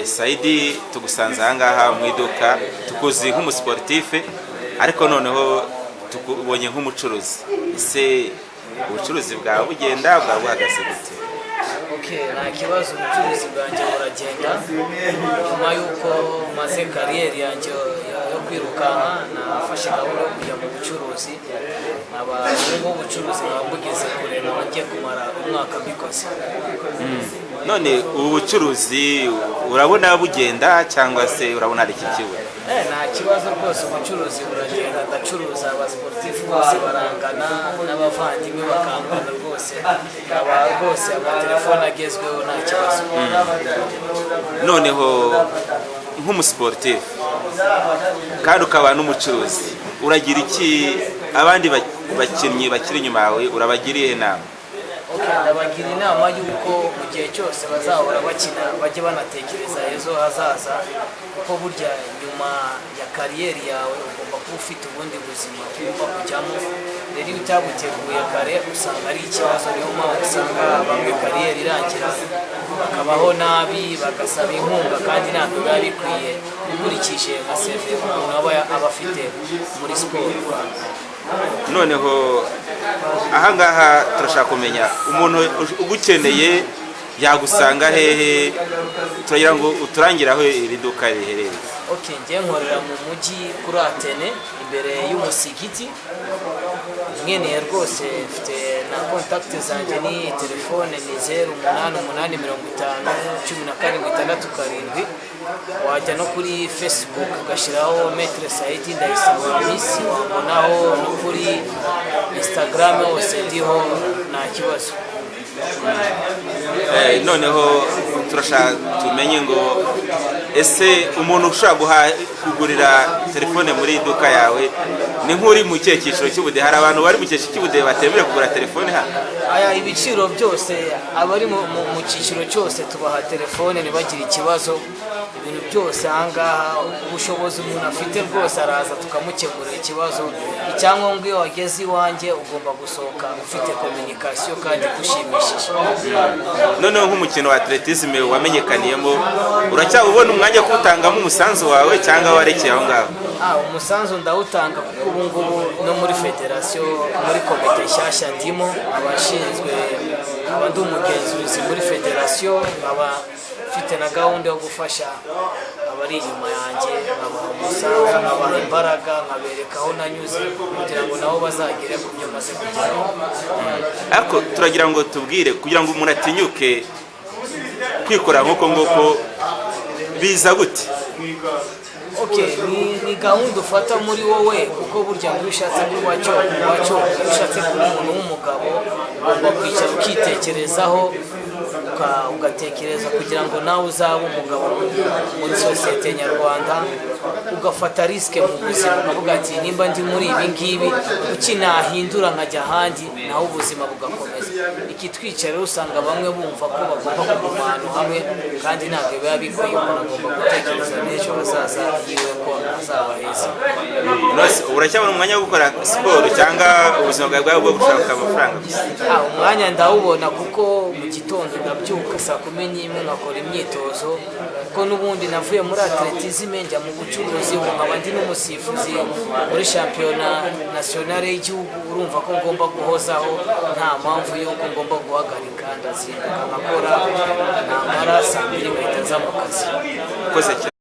Saidi, tugusanze ahangaha mu iduka, tukuzi nk'umusiporutife, ariko noneho tukubonye nk'umucuruzi. Ese ubucuruzi bwawe bugenda, bwaba buhagaze gute? Okay, nta kibazo, ubucuruzi bwanjye buragenda. Nyuma y'uko maze carrière yanjye yo kwirukanka, nafashe gahunda yo kujya mu bucuruzi. Nkaba ubu ubucuruzi nkaba mbugeze kure, nkaba ngiye kumara umwaka mbikoze. None ubu bucuruzi urabona bugenda cyangwa se urabona hari iki kibura? Nta kibazo rwose, ubucuruzi buragenda. Ndacuruza, abasiporutifu bose barangana n'abavandimwe bakangana rwose, nkaba rwose amatelefone agezweho, nta kibazo. Noneho nk'umusiporutifu kandi ukaba n'umucuruzi, uragira iki abandi bakinnyi bakiri inyuma yawe? Urabagira iyihe nama? Okay, ndabagira inama y'uko mu gihe cyose bazahora bakina bajye banatekereza ejo hazaza, kuko burya nyuma ya carrière yawe ugomba kuba ufite ubundi buzima ugomba kujyamo. Rero iyo utabuteguye kare usanga ari ikibazo. Niyo mpamvu usanga bamwe carrière irangira bakabaho nabi, bagasaba inkunga, kandi ntabwo biba bikwiye ukurikije nka CV umuntu aba afite muri siporo. Noneho ahangaha turashaka kumenya, umuntu ugukeneye yagusanga hehe? Turagira ngo uturangire aho iri duka riherereye. Ok, njye nkorera mu mujyi kuri Atene, imbere y'umusigiti. Nkeneye rwose, mfite na contact zanjye, ni telefone ni 08850176 7. Wajya no kuri Facebook ugashyiraho Maître Saidi Ndayisaba Misi, wabonaho, no kuri Instagram hose ndiho, nta kibazo. Noneho turashaka tumenye ngo ese umuntu ushobora kugurira telefone muri iduka yawe ni nk'uri mu kihe cyiciro cy'ubudehe? Hari abantu bari mu cyiciro cy'ubudehe batemerewe kugura telefone hano? Aya, ibiciro byose, abari mu cyiciro cyose tubaha telefone ntibagire ikibazo. Ibintu byose ahangaha, ubushobozi umuntu afite rwose araza tukamukemurira ikibazo. Icyangombwa, iyo wageze iwanjye ugomba gusohoka ufite communication kandi igushimishije. Noneho nk'umukino wa athlétisme wamenyekaniyemo, uracyawubona umwanya wo kuwutangamo umusanzu wawe cyangwa warekeye aho ngaho? Ah, umusanzu ndawutanga, kuko ubu ngubu no muri federasiyo, muri komite nshyashya ndimo, abashinzwe, nkaba ndi umugenzuzi muri federasiyo, nkaba mfite na gahunda yo gufasha abari inyuma yanjye, nkabaha umusanzu, nkabaha imbaraga, nkabereka aho nanyuze kugira ngo nabo bazagere ku byo maze kugeraho. Ariko turagira ngo tubwire, kugira ngo umuntu atinyuke kwikora nk'uko nguko, biza gute? Okay, ni gahunda ufata muri wowe, kuko burya ngo iyo ushatse kuba cyo uba cyo. Iyo ushatse kuba umuntu w'umugabo ugomba kwicara ukitekerezaho, ugatekereza kugira ngo nawe uzabe umugabo muri sosiyete nyarwanda, ugafata risque mu buzima, ukavuga ati: "Nimba ndi muri ibi ngibi, kuki nahindura nkajya ahandi?" Naho ubuzima bugakomeza. Ikitwica rero, usanga bamwe bumva ko bagomba kuguma ahantu hamwe, kandi ntabwo biba bikwiye. Umuntu agomba gutekereza n'ejo hazaza yiwe ko hazaba heza. None uracyabona umwanya wo gukora siporo cyangwa ubuzima bwawe bwaba bwo gushaka amafaranga gusa? Ah, umwanya ndawubona, kuko mu gitondo ndabyuka saa 11 nkakora imyitozo, kuko n'ubundi navuye muri athlétisme njya mu bucuruzi, ubu nkaba ndi n'umusifuzi muri shampiyona nationale y'igihugu. Urumva ko ngomba guhozaho, nta mpamvu y'uko ngomba guhagarika. Ndazinduka nkakora, namara saa 2 nkahita nza mu kazi. Ukoze cyane.